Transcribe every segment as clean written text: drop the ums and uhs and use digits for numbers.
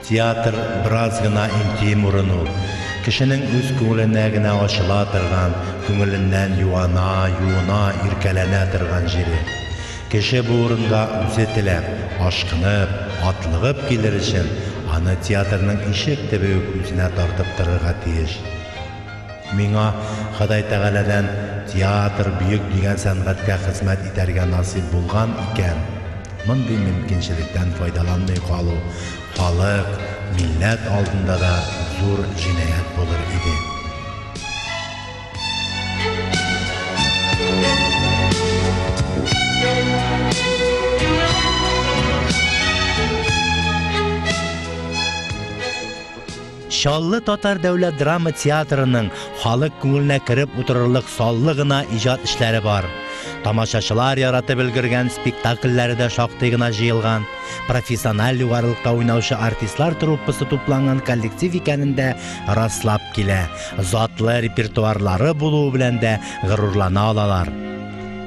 Театр бераз гына интим урын ул. Кешенең үз күңеленә генә ачыла торган, күңеленнән юана, юына, иркәләнә торган җире. Кеше бу урынга үзе теләп, ашкынып, атлыгып килер өчен, аны театрның ишек төбе үк үзенә тартып торырга тиеш. Миңа Ходай Тәгаләдән театр, бөек дигән сәнгатькә хезмәт итәргә насыйп булган икән, мондый мөмкинчелектән файдаланмый калу халык, милләт алдында да зур җинаять булыр иде. Чаллы татар дәүләт драма театрының халык күңеленә кереп утырырлык саллы гына иҗат эшләре бар. Тамашачылар яратып өлгергән спектакльләре дә шактый гына җыелган. Профессиональ югарылыкта уйнаучы артистлар труппасы тупланган коллектив икәнен дә раслап килә. Затлы репертуарлары булуы белән дә горурлана алалар.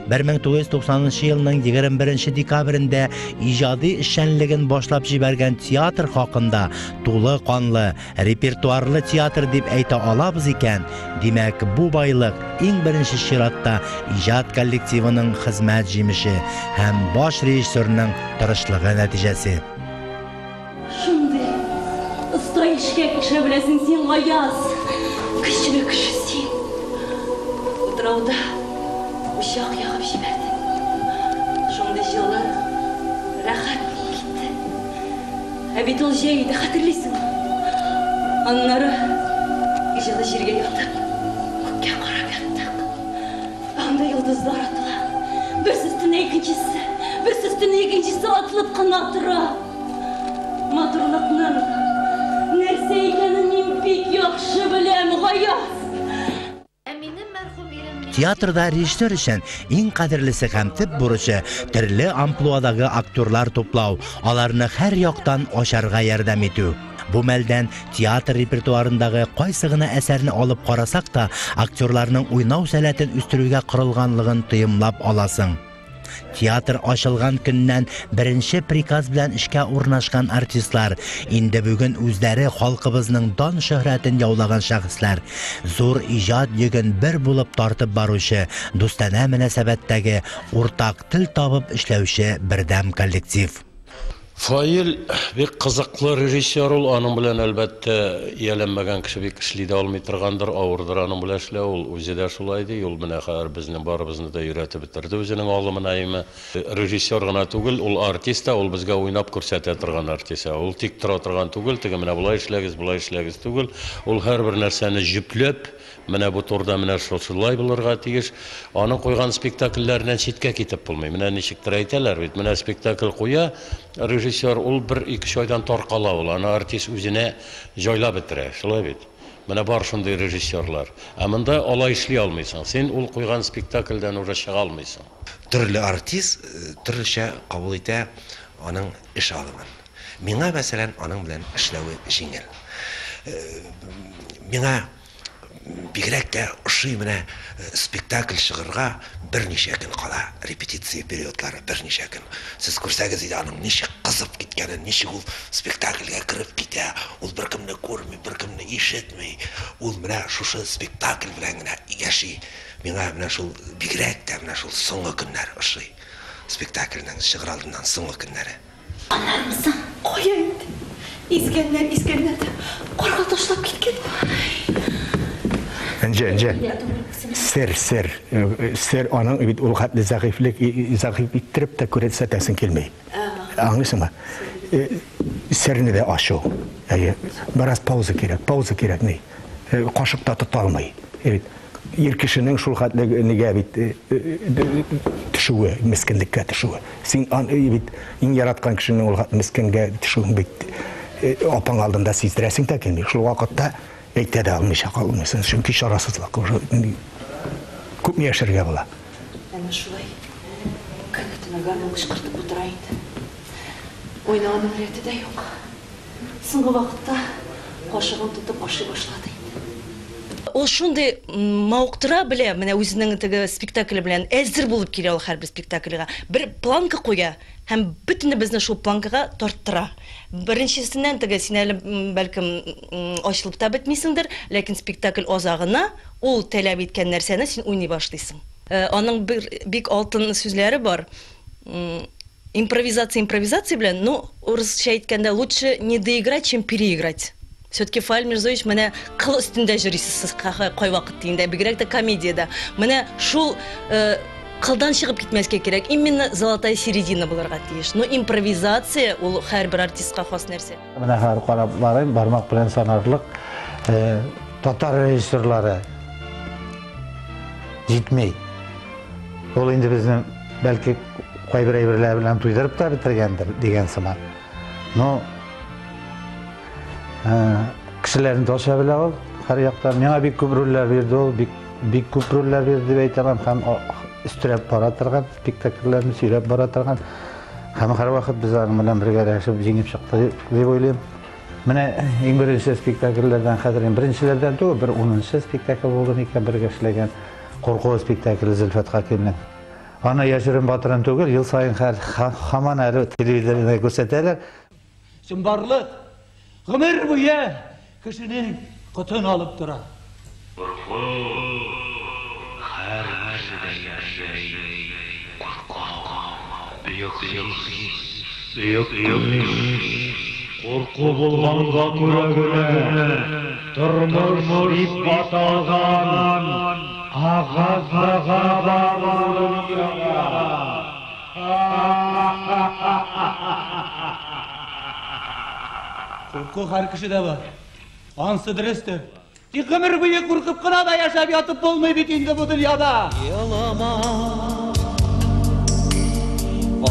1990 елның 21 декабрендә иҗади эшчәнлеген башлап җибәргән театр хакында тулы канлы, репертуарлы театр дип әйтә алабыз икән, димәк, бу байлык иң беренче чиратта иҗат коллективының хезмәт җимеше һәм баш режиссерның тырышлыгы нәтиҗәсе. Шундый оста эшкә керешә беләсең син, Гаяз. Көчле кеше син. Утрауда учак ягып җибәрдең. Шундый җылы, рәхәт булып китте. Ә бит ул җәй иде, хәтерлисеңме? Аннары җылы җиргә ятып, күккә карап яттык. Анда йолдызлар атыла. Берсе өстенә икенчесе, берсе өстенә икенчесе атылып кына тора. Матурлыкның нәрсә икәнен мин бик яхшы беләм, Гаяз! Театрда режиссер өчен иң кадерлесе һәм төп бурычы төрле амплуадагы актерлар туплау, аларны һәр яктан ачарга ярдәм итү. Бу мәлдән театр репертуарындагы кайсы гына әсәрне алып карасак та, актерларның уйнау сәләтен үстерүгә корылганлыгын тоемлап аласың. Театр ачылган көннән беренче приказ белән эшкә урнашкан артистлар инде бүген үзләре халкыбызның дан шөһрәтен яулаган шәхесләр, зур иҗат йөген бер булып тартып баручы, дустанә мөнәсәбәттәге, уртак тел табып эшләүче бердәм коллектив. Фаил бик кызыклы режиссер ул, аның белән, әлбәттә, ияләнмәгән кеше бик эшли дә алмый торгандыр, авырдыр аның белән эшләү, ул үзе дә шулай ди, ул менә хәзер безнең барыбызны да өйрәтеп бетерде үзенең алымына, әйеме. Режиссер гына түгел, ул артист та, ул безгә уйнап күрсәтә торган артист. Ул тик тора торган түгел, теге менә болай эшләгез, болай эшләгез түгел, ул һәрбер нәрсәне җөпләп, Менә бу турда менә шушылай булырга тиеш. Аның куйган спектакльләреннән читкә китеп булмый. Менә ничектер әйтәләр бит, менә спектакль куя режиссер, ул бер ике-өч айдан таркала ул, аны артист үзенә җайлап бетерә, шулай бит? Менә бар шундый режиссерлар. Ә монда алай эшли алмыйсың. Син ул куйган спектакльдән уже чыга алмыйсың. Төрле артист төрлечә кабул итә аның эш алымын. Миңа, мәсәлән, аның белән эшләве җиңел. Миңа Бигрәк тә ошый менә спектакль чыгырга берничә көн кала, репетиция периодлары берничә көн. Сез күрсәгез иде аның ничек кызып киткәнен, ничек ул спектакльгә кереп китә, ул беркемне күрми, беркемне ишетми, ул менә шушы спектакль белән генә яши. Миңа менә шул бигрәк тә менә шул соңгы көннәр ошый, спектакльнең чыгыр алдыннан соңгы көннәре. Аннан соң кая инде? Изгәннәр, изгәннәр дә карга ташлап киткән. Энҗе, Энҗе. Сер, сер. Сер аның бит ул хәтле зәгыйфьлек, зәгыйфь иттереп тә күрсәтәсең килми. Аңлыйсыңмы? Серне дә ачу. Әйе. Бераз пауза кирәк, пауза кирәк ни. Кашык та тота алмый. Бит ир кешенең шул хәтле нигә бит төшүе, мескенлеккә төшүе. Син бит иң яраткан кешеңнең ул хәтле мескенгә төшүен бит апаң алдында сиздерәсең дә килми. Шул вакытта әйтә дә алмыйча калмыйсың, чөнки чарасызлык уже күпме яшәргә була. Әнә шулай көне-төне гармун кычкыртып утыра инде. Уйнауның рәте дә юк. Соңгы вакытта кашыгын тотып ашый башлады инде. Ул шундый мавыктыра белә, менә үзенең теге спектакле белән әзер булып килә ул һәрбер спектакльгә. Бер планка куя һәм бөтенебезне шул планкага тарттыра. Беренчесеннән теге син әле бәлкем ачылып та бетмисеңдер, ләкин спектакль азагына ул таләп иткән нәрсәне син уйный башлыйсың. Аның бер бик алтын сүзләре бар. Импровизация импровизация белән, ну, урысча әйткәндә, лучше не доиграть, чем переиграть. Все-таки Фаил Мирзоевич менә кыл өстендә йөрисез сез кайвакыт дигәндә, бигрәк тә комедиядә. Менә шул кылдан чыгып китмәскә кирәк. Именно золотая середина булырга тиеш. Но импровизация ул һәрбер артистка хас нәрсә. Менә хәзер карап барыйм, бармак белән санарлык татар режиссерлары җитми. Ул инде безнең бәлки кайбер әйберләр белән туйдырып та бетергәндер дигән сыман. Но кешеләрне таша белә ул һәр яктан. Миңа бик күп рольләр бирде ул, бик бик күп рольләр бирде дип әйтә алам һәм өстерәп бара торган спектакльләрне сөйләп бара торган. Һәм һәрвакыт без аның белән бергәләшеп җиңеп чыктык дип уйлыйм. Менә иң беренче спектакльләрдән хәзер инде беренчеләрдән түгел, бер унынчы спектакль булды микән бергә эшләгән Курку спектакле Зөлфәт Хакимнең. Аны яшерен батырын түгел, ел саен һаман әле телевизорда күрсәтәләр. Чынбарлык гомер буе кешенең котын алып тора. Курку һәр кешедә яши. Курку, бөек хис, бөек көч. Курку булганга күрә генә тормыш дип аталган кәгазьгә бар бу дөньяда. Курку һәр кешедә бар. Ансы дөрестер. Тик гомер буе куркып кына да яшәп ятып булмый бит инде бу дөньяда. Елама,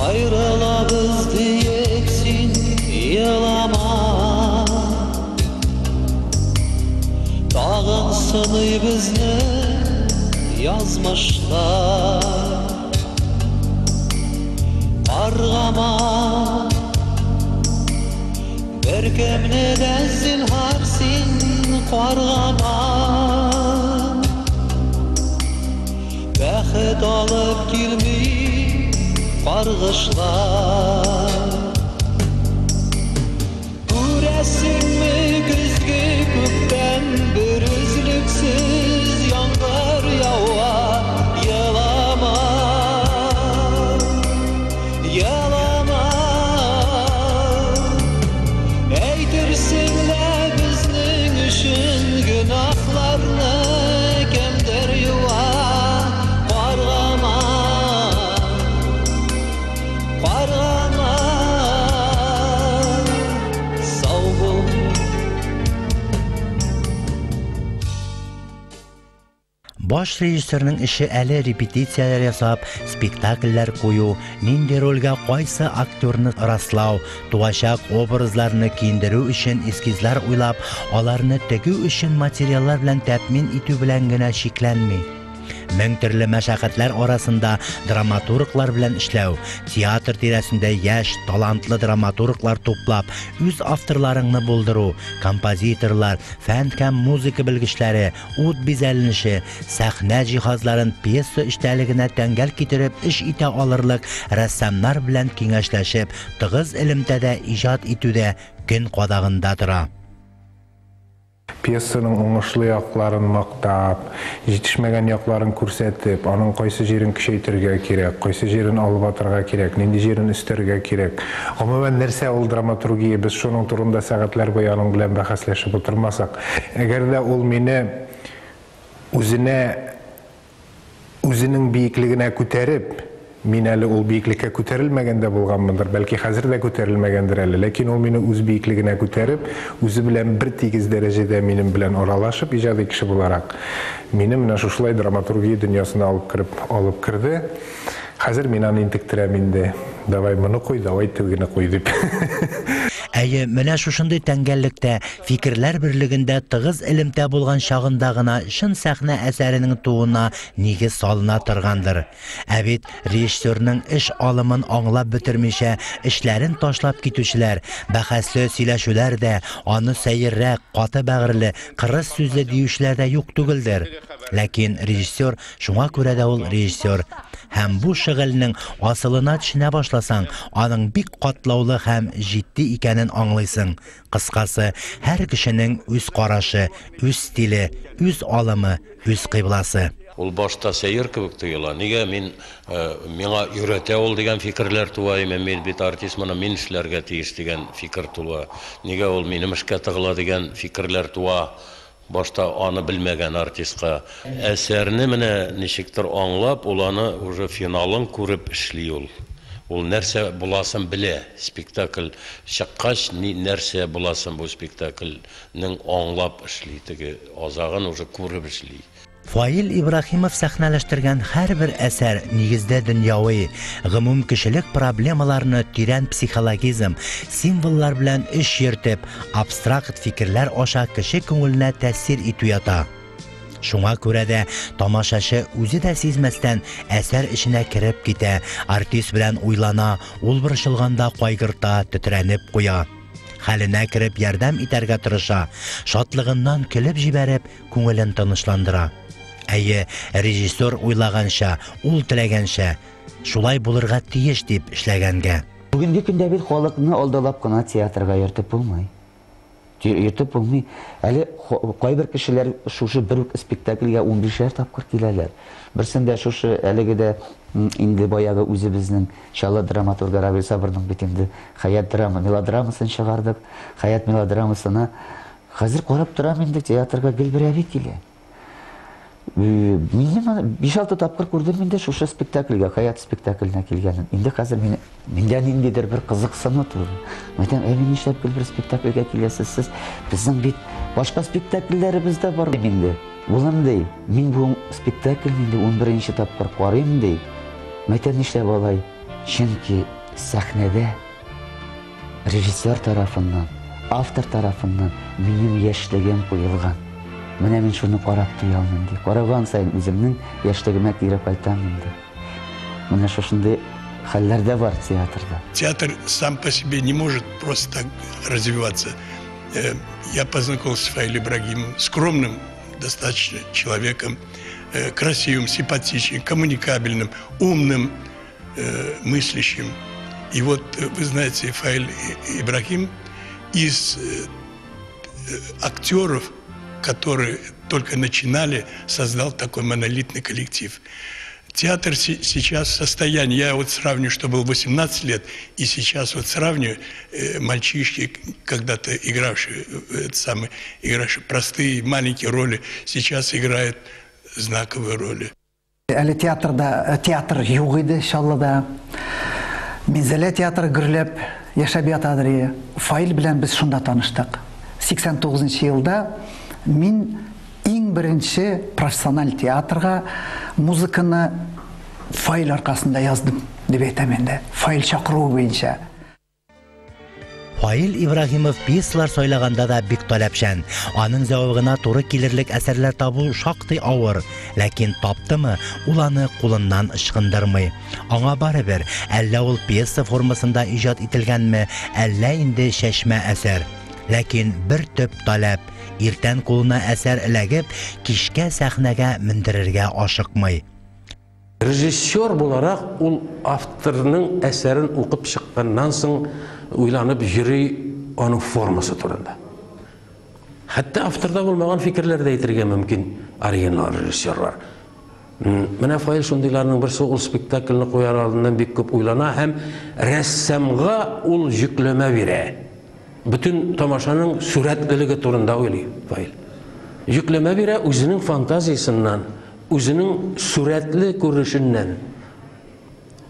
аерылабыз диеп син елама. Тагын сыный безне язмышлар. Каргама, беркемне дә зинһар син каргама. Бәхет алып килми каргышлар. Күрәсеңме көзге күктән бер өзлексез яңгыр ява. Елама, елама. Әйтерсең лә безнең өчен гөнаһларны кемдер юа. Каргама, каргама. Сау бул. Баш режиссерның эше әле репетицияләр ясап, спектакльләр кую, нинди рольгә кайсы актерны раслау, туачак образларны киендерү өчен эскизлар уйлап, аларны тегү өчен материаллар белән тәэмин итү белән генә чикләнми. Мең төрле мәшәкатьләр арасында драматурглар белән эшләү, театр тирәсендә яшь, талантлы драматурглар туплап, үз авторларыңны булдыру, композиторлар, фән һәм музыка белгечләре, ут бизәленеше, сәхнә җиһазларын пьеса эчтәлегенә тәңгәл китереп эш итә алырлык рәссамнар белән киңәшләшеп, тыгыз элемтәдә иҗат итүдә көн кадагында тора. Пьесаның уңышлы якларын мактап, җитешмәгән якларын күрсәтеп, аның кайсы җирен көчәйтергә кирәк, кайсы җирен алып атырга кирәк, нинди җирен өстәргә кирәк. Гомумән, нәрсә ул драматургия, без шуның турында сәгатьләр буе аның белән бәхәсләшеп утырмасак. Әгәр дә ул мине үзенә, үзенең биеклегенә күтәреп, мин әле ул биеклеккә күтәрелмәгән дә булганмындыр, бәлки хәзер дә күтәрелмәгәндер әле, ләкин ул мине үз биеклегенә күтәреп, үзе белән бер тигез дәрәҗәдә минем белән аралашып, иҗади кеше буларак, мине менә шушылай драматургия дөньясына алып кереп, алып керде. Хәзер мин аны интектерәм инде. Давай моны куй, давай тегене куй дип. Әйе, менә шушындый тәңгәллектә, фикерләр берлегендә тыгыз элемтә булган чагында гына чын сәхнә әсәренең тууына нигез салына торгандыр. Ә бит режиссерның эш алымын аңлап бетермичә эшләрен ташлап китүчеләр, бәхәсле сөйләшүләр дә, аны сәеррәк, каты бәгырьле, кырыс сүзле диючеләр дә юк түгелдер. Ләкин режиссер шуңа күрә дә ул режиссер. Һәм бу шөгыльнең асылына төшенә башласаң, аның бик катлаулы һәм җитди икәнен аңлыйсың. Кыскасы, һәр кешенең үз карашы, үз стиле, үз алымы, үз кыйбласы. Ул башта сәер кебек тоела. Нигә мин миңа өйрәтә ул дигән фикерләр туа, мин бит артист, моны мин эшләргә тиеш дигән фикер туа. Нигә ул минем эшкә тыгыла дигән фикерләр туа. Башта аны белмәгән артистка. Әсәрне менә ничектер аңлап, ул аны уже финалын күреп эшли ул. Ул нәрсә буласын белә. Спектакль чыккач, нәрсә буласын бу спектакльнең аңлап эшли, теге азагын уже күреп эшли. Фаил Ибраһимов сәхнәләштергән һәрбер әсәр нигездә дөньяви, гомум кешелек проблемаларны тирән психологизм, символлар белән эш йөртеп, абстракт фикерләр аша кеше күңеленә тәэсир итү ята. Шуңа күрә дә тамашачы үзе дә сизмәстән әсәр эченә кереп китә, артист белән уйлана, ул борчылганда кайгырта, тетрәнеп куя. Хәленә кереп ярдәм итәргә тырыша, шатлыгыннан көлеп җибәреп, күңелен тынычландыра. Әйе, режиссер уйлаганча, ул теләгәнчә, шулай булырга тиеш дип эшләгәнгә. Бүгенге көндә бит халыкны алдалап кына театрга йөртеп булмый. Йөртеп булмый. Әле кайбер кешеләр шушы бер үк спектакльгә 15-әр тапкыр киләләр. Берсендә шушы әлеге дә инде баягы үзебезнең Чаллы драматургы Равил Сабырның бит инде Хәят драма мелодрамасын чыгардык. Хәят мелодрамасына хәзер карап торам инде, театрга гел бер әби килә. Минем 5-6 тапкыр күрдем инде шушы спектакльгә, Хәят спектакленә килгәнен. Инде хәзер мине миндә ниндидер бер кызыксыну туды. Мәйтәм, әби, нишләп гел бер спектакльгә киләсез сез? Безнең бит башка спектакльләребез дә бар инде. Улым ди, мин бу спектакльне инде 11нче тапкыр карыйм ди. Мәйтәм, нишләп алай? Чөнки сәхнәдә режиссер тарафыннан, автор тарафыннан минем яшьлегем куелган. Менә мин шуны карап туя алмыйм ди. Караган саен үземнең яшьлегемә кире кайтам инде. Менә шушындый хәлләр дә бар театрда. Театр сам по себе не может просто так развиваться. Я познакомился с Фаилем Ибрагимовым, скромным достаточно человеком, красивым, симпатичным, коммуникабельным, умным, мыслящим. И вот, вы знаете, Фаиль Ибрагим из актеров, которые только начинали, создал такой монолитный коллектив. Театр сейчас в состоянии, я вот сравню, что был 18 лет, и сейчас вот сравню, мальчишки, когда-то игравшие, игравшие простые маленькие роли, сейчас играют знаковые роли. Әле театрда, театр юк иде Чаллыда. Минзәлә театры гөрләп яшәп ятадыр. Фаил белән без шунда таныштык. 89 елда мин иң беренче профессиональ театрга музыканы Фаил аркасында яздым дип әйтәм инде. Фаил чакыруы буенча. Фаил Ибраһимов пьесалар сайлаганда да бик таләпчән. Аның зәвыгына туры килерлек әсәрләр табу шактый авыр, ләкин таптымы, ул аны кулыннан ычкындырмый. Аңа барыбер, әллә ул пьеса формасында иҗат ителгәнме, әллә инде чәчмә әсәр. Ләкин бер төп таләп: иртән кулына әсәр эләгеп, кичкә сәхнәгә мендерергә ашыкмый. Режиссер буларак ул авторның әсәрен укып чыкканнан соң уйланып йөри аның формасы турында. Хәтта авторда булмаган фикерләр дә әйтергә мөмкин оригинал режиссерлар. Менә Фаил шундыйларның берсе, ул спектакльне куяр алдыннан бик күп уйлана һәм рәссамга ул йөкләмә бирә. Бөтен тамашаның сурәтлелеге турында уйлый Фаил. Йөкләмә бирә үзенең фантазиясеннән, үзенең сурәтле күренешеннән.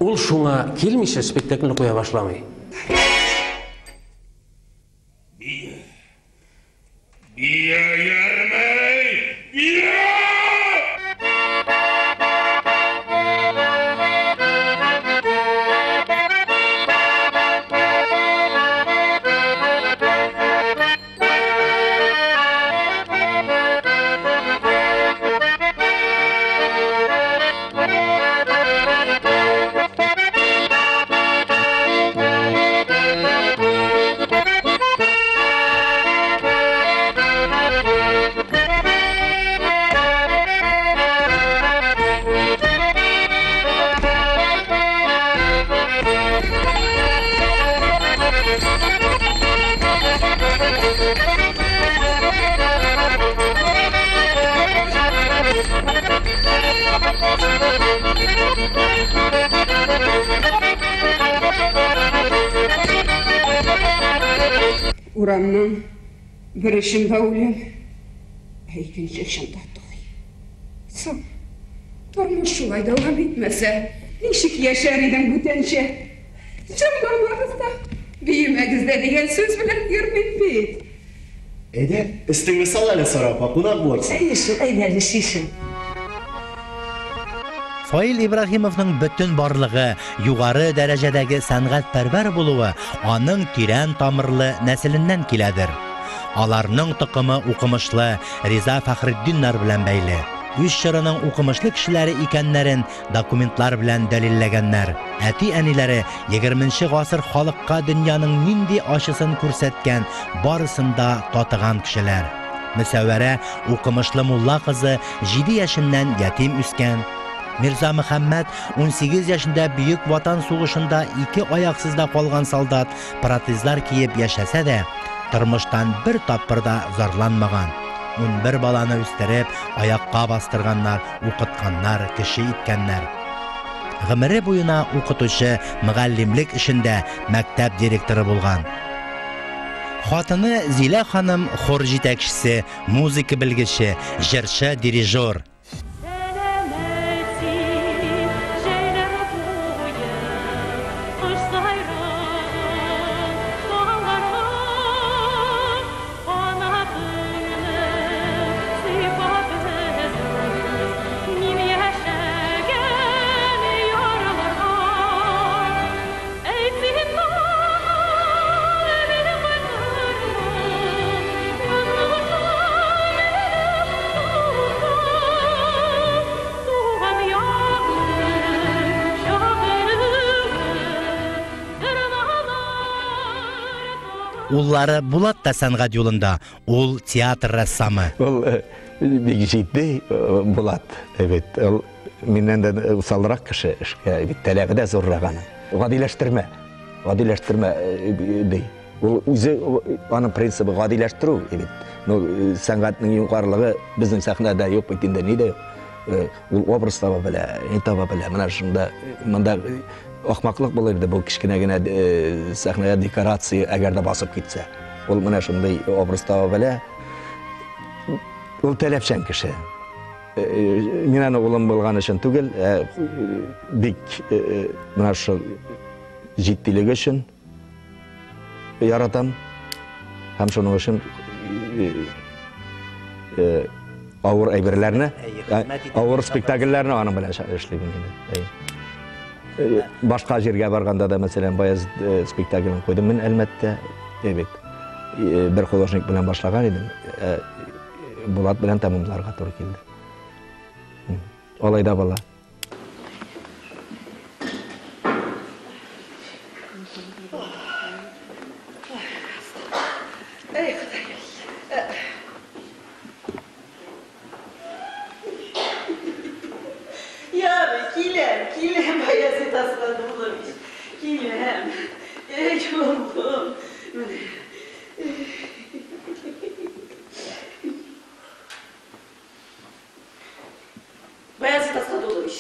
Ул шуңа килмичә спектакльне куя башламый. Бия ярмай! Бия! Урамның бер очында үлем, ә икенче очында туй. Соң, тормыш шулай дәвам итмәсә, ничек яшәр идең бүтәнчә? Җырламагыз да, биемәгез дә дигән сүз белән йөрмим бит. Әйдә, өстеңне сал әле, Сара апа, кунак булырсың. Әйе шул, әйдә әле, чишен. Фаил Ибраһимовның бөтен барлыгы, югары дәрәҗәдәге сәнгатьпәрвәр булуы аның тирән тамырлы нәселеннән киләдер. Аларның токымы укымышлы Риза Фәхретдиннар белән бәйле. Үз чорының укымышлы кешеләре икәннәрен документлар белән дәлилләгәннәр. Әти-әниләре егерменче гасыр халыкка дөньяның нинди ачысын күрсәткән, барысын да татыган кешеләр. Мөсәвәрә укымышлы мулла кызы җиде яшеннән ятим үскән. Мирза Мөхәммәд 18 яшендә Бөек Ватан сугышында ике аяксыз да калган солдат, протезлар киеп яшәсә дә, тормыштан бер тапкыр да зарланмаган. 11 баланы үстереп, аякка бастырганнар, укытканнар, кеше иткәннәр. Гомере буена укытучы, мөгаллимлек эшендә мәктәп директоры булган. Хатыны Зилә ханым хор җитәкчесе, музыка белгече, җырчы, дирижер. Уллары Булат та сәнгать юлында, ул театр рәссамы. Ул бик җитди Булат, бит. Ул миннән дә усалрак кеше эшкә, бит таләбе дә зуррак аның. Гадиләштермә, гадиләштермә ди. Ул үзе аның принцибы гадиләштерү бит. Ну, сәнгатьнең югарылыгы безнең сәхнәдә юк бит инде, ни дә юк. Ул образ таба белә, ни таба белә. Менә шунда монда ахмаклык булыр иде бу кечкенә генә сәхнәгә декорация әгәр дә басып китсә. Ул менә шундый образ таба белә. Ул таләпчән кеше. Мин аны улым булган өчен түгел, бик менә шул җитдилеге өчен яратам. Һәм шуның өчен авыр әйберләрне, авыр спектакльләрне аның белән эшлим инде. Башка җиргә барганда да, мәсәлән, Баяз спектаклен куйдым мин Әлмәттә. Бит бер художник белән башлаган идем. Булат белән тәмамларга туры килде. Алай да була. Ярый, киләм, киләм, Баязит Асладулович, киләм. Эй, улым, менә. Баязит Асладулович,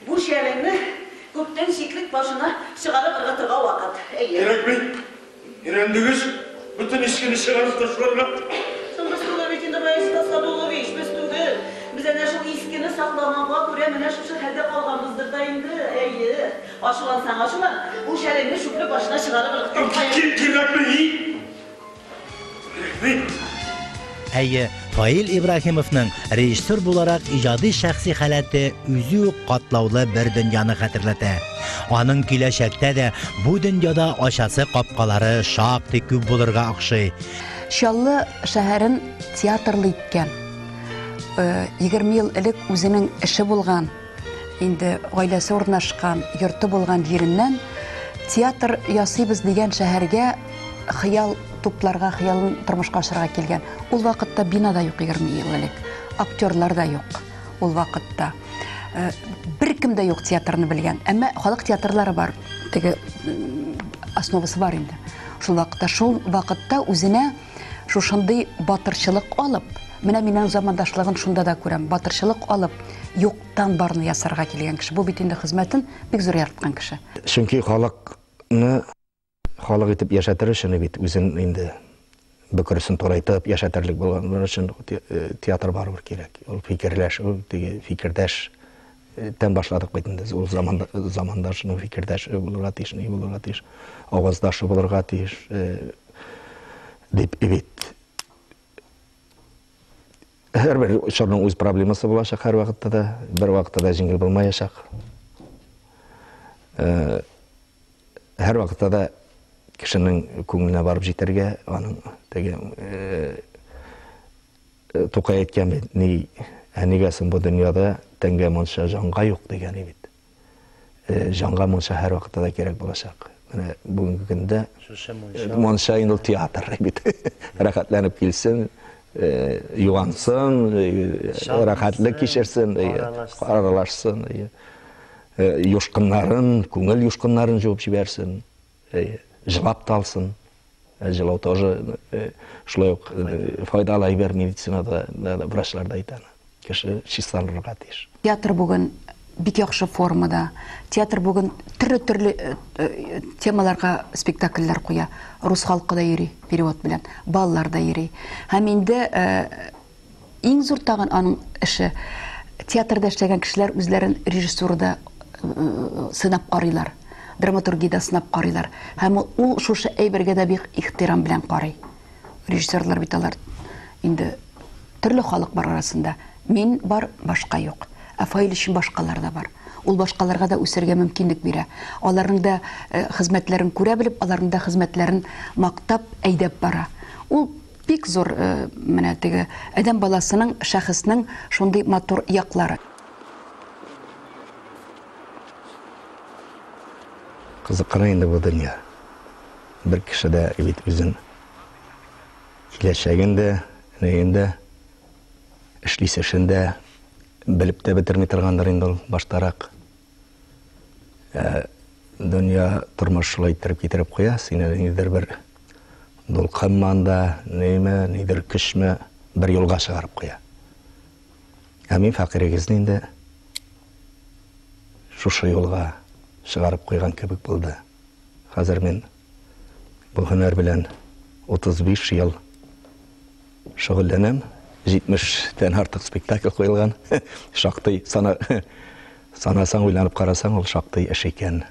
бу шәлеңне күптән читлек башына чыгарып ыргытырга вакыт. Әйе. Кирәкми. Өйрәндегез, бөтен искене чыгарып ташларга. Соң без түгел бит инде, Баязит Асладулович, без түгел. Без әнә шул искене саклаганга күрә менә шушы хәлдә калганбыздыр да инде. Әйе. Ачулансаң ачулан, бу шәлеңне чүплек башына чыгарып ыргытырга. Кирәкми. Әйе, Фаил Ибраһимовның режиссер буларак иҗади шәхси халәте үзе үк катлаулы бер дөньяны хәтерләтә. Аның киләчәктә дә бу дөньяда ачасы капкалары шактый күп булырга охшый. Чаллы шәһәрен театрлы иткән. 20 ел элек үзенең эше булган, инде гаиләсе урнашкан, йорты булган җиреннән театр ясыйбыз дигән шәһәргә хыял тупларга, хыялын тормышка ашырга килгән. Ул вакытта бина да юк 20 ел элек, актерлар да юк ул вакытта. Беркем дә юк театрны белгән. Әмма халык театрлары бар, теге основасы бар инде. Шул вакытта, шул вакытта үзенә шушындый батырчылык алып, Менә мин аның замандашлыгын шунда да күрәм. Батырчылык алып, юктан барны ясарга килгән кеше. Бу бит инде хезмәтен бик зур яраткан кеше. Чөнки халыкны халык итеп яшәтер өчен бит үзен инде бөкресен турайтып яшәтерлек булган өчен театр барыбер кирәк. Ул фикерләшү, теге фикердәш тән башладык бит инде. Ул заманда замандашның фикердәше булырга тиеш, ни булырга тиеш, аваздашы булырга тиеш дип бит. Һәрбер чорның үз проблемасы булачак һәрвакытта да, бер вакытта да җиңел булмаячак. Һәрвакытта да кешенең күңеленә барып җитәргә, аның теге Тукай әйткән бит, ни, ә нигә соң бу дөньяда тәнгә мунча, җанга юк дигән бит. Җанга мунча һәрвакытта да кирәк булачак. Менә бүгенге көндә шушы мунча мунча инде ул театр бит. Рәхәтләнеп килсен, юансын, рәхәтлек кичерсен, аралашсын, юшкыннарын, күңел юшкыннарын җуып җибәрсен, җылап та алсын. Җылау тоже шулай ук файдалы әйбер медицинада, врачлар да әйтә. Кеше чистарынырга тиеш. Театр бүген бик яхшы формада. Театр бүген төрле-төрле темаларга спектакльләр куя. Рус халкы да йөри перевод белән, балалар да йөри. Һәм инде иң зур тагын аның эше, театрда эшләгән кешеләр үзләрен режиссурада сынап карыйлар, драматургияда сынап карыйлар. Һәм ул шушы әйбергә дә бик ихтирам белән карый. Режиссерлар бит алар инде төрле халык бар арасында. Мин бар, башка юк. Ә Фаил өчен башкалар да бар. Ул башкаларга да үсәргә мөмкинлек бирә. Аларның да хезмәтләрен күрә белеп, аларның да хезмәтләрен мактап, әйдәп бара. Ул бик зур менә теге адәм баласының, шәхеснең шундый матур яклары. Кызык кына инде бу дөнья. Бер кеше дә бит үзен киләчәген дә, нәен дә, эшлисе эшен дә белеп тә бетерми торгандыр инде ул баштарак. Дөнья, тормыш шулай иттереп китереп куя, сине нидер бер дулкынмы анда, ниме, нидер көчме бер юлга чыгарып куя. Ә мин фәкыйрегезне инде шушы юлга чыгарып куйган кебек булды. Хәзер мин бу һөнәр белән 35 ел шөгыльләнәм. 70-тән артык спектакль куелган. Шактый санасаң, уйланып карасаң, ул шактый эш икән.